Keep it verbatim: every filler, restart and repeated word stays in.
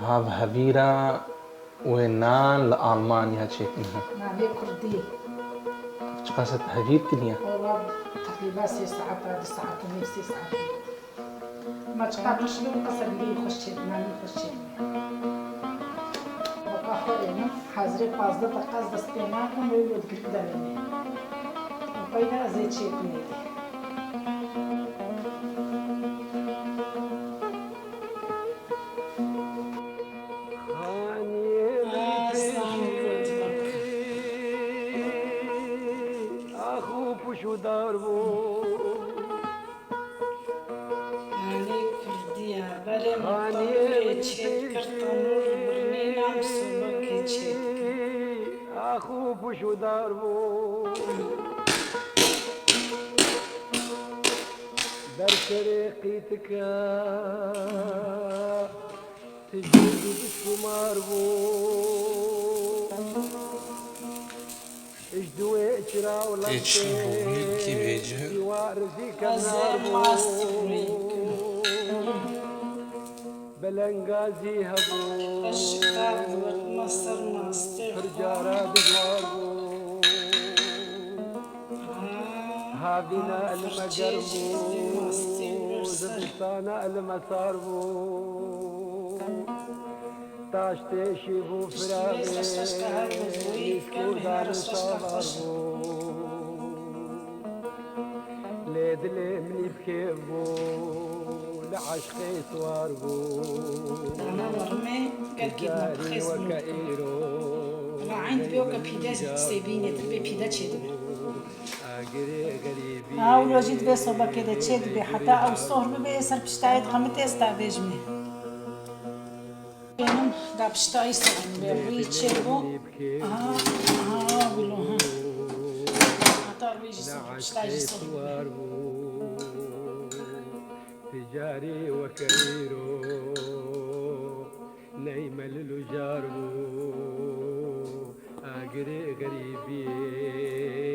Hevhevîra wê nan li Almanya çêkirine. Navê Kurdî. Çiqas hevîr kiriye? Wela teqrîben sê saeta, du saet û nîv, sê saet. Ma çiqas qiş be, qasa bîrî xweş çêdime, nî xweş çêdime. Baka xwe rênim, hazirê pazdeh deqa ez dest pê nakim, ew lodgirî demêne. Û peyda ez ê çêkim êdî. Haniyê min pêşî ax û puş û dar bû. Nanê Kurdî ya, berê min tanûrê çêdikir, tanûr li birnê nam sobekê çêdikir. Ax û puş û dar bû. Ber serê qîtika ti cû dû bişkumar bû. Ji duê çira û Tê çi bû? Wî dikî vêce? Sîwa rizî kevnar bû. Belengazî hebû. Pir cara dijwar bû. Havîna li me germ bû, zivistana li me sar bû. Taştê şîv û firavê, mîsk û dan û savar bû. Lê dilê min î bi kêf bû, li eşqê siwar bû. Dana warmê, gelkê Carî dinamik xêz weke bû. Îro, Ama eyn dibe weke pîde sêbînê, tu bê pîde çêdibe. Ew lo jî di vê sobekê de çêdibe, heta ew sohr bibe, ê ser piştayê dixemite, ez te avêjime. Benim da piştayî sohr bibe, rûyî çêbû. Aha, aha, wilo, ha. Heta rûyî jî sohr, piştayî jî sohr bibe. Ti carî weke îro ney me lil û jar bû, agirê xerîbiyê.